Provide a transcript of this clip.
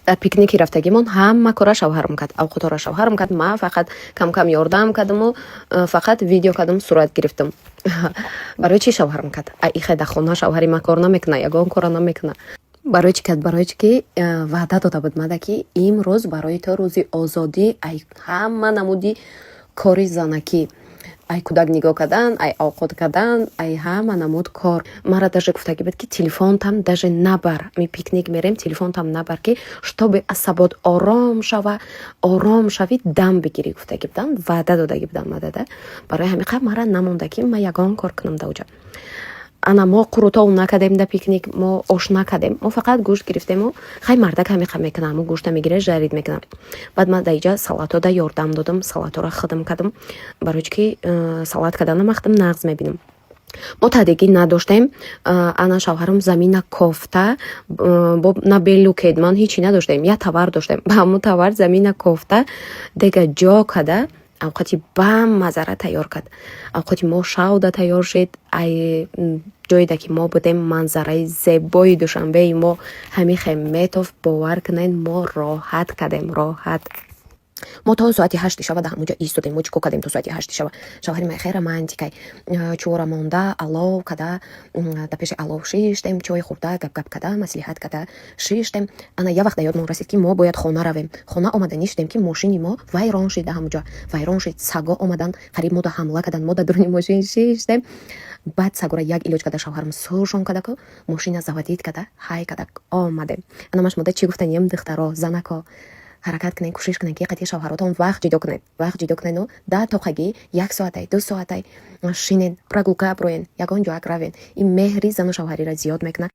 Дар пикники рафтагимон ҳама кора шавҳарам кард, авқотора шавҳарам кард. Ман фақат кам-кам ёрдам кардаму фақат видео кардам, сурат гирифтам. Барои чӣ шавҳарам кард? А ихе дар хона шавҳари ман кор намекуна, ягон кора намекуна. Барои чӣ кард? Барои чӣ ки ваъда дода буд мада, ки имрӯз барои то рӯзи озодӣ, ай ҳама намуди кори занакӣ, ай кӯдак нигоҳ кардан, ай овқот кардан, ай ҳама намуд кор. Мара даже гуфтагӣ буд, ки телефонтам даже набар, ми пикник мерем, телефонтам набар, ки чтобы асабот ором шава, ором шавӣ, дам бигирӣ, гуфтагӣ будам, ваъда додагӣ будам мадада. Барои ҳамин қадр мара намонда, ки ман ягон кор кунам даоҷа. Ана мо қурутов накардем да пикник, мо ош накардем, мо фақат гӯшт гирифтему хай, мардак ҳамиқа мекунам, ҳамо гӯшта мегира, жарить мекунам. Баъд ман дар иҷа салатода ёрдам додам, салатора хидм кардам, барои чи ки салат карданам ман худам нағз мебинам. Мо таҳдигӣ надоштем. Ана шавҳарам замина кофта бо на белу кедман, ҳичи надоштем, як тавар доштем. Ба ҳамун тавар замина кофта, дега ҷо када, авқоти бамазара тайёр кард. Авқоти мо шавда тайёр шид. Ай ҷоеда ки мо будем, манзараи зебои Душанбеи мо ҳамихе метофт, бовар кунед, мо роҳат кардем, роҳат. Мо то соати 8-и шава дар ҳамонҷо истодем. Мо чӣ кор кардем то соати 8-и шава? Шавҳари ман хеле романтикай, чӯра монда, алов када, дар пеши алов шиштем, чой хӯрда, гап-гап када, маслиҳат када шиштем. Ана як вақт дар ёдмон расид, ки мо бояд хона равем. Хона омада ништем, ки мошини мо вайрон шид. Дар ҳамонҷо вайрон шид, саго омадан, қариб мода ҳамла карданд. Мо дар дуруни мошин шиштем. Баъд сагора як илоҷ када, шавҳарам суршон кадаку, мошина заводить када, ҳай када омадем. Ана маш мода чӣ гуфтаниям: духтаро, занако, ҳаракат кунед, кӯшиш кунед, ки қатъи шавҳаротон вақт ҷудо кунед, вақт ҷудо кунеду 10 тоқагӣ, як соатай, 2 соатай шинед, прогулка броен, ягон ҷоак равен. Ин меҳри зану шавҳариро зиёд мекунад.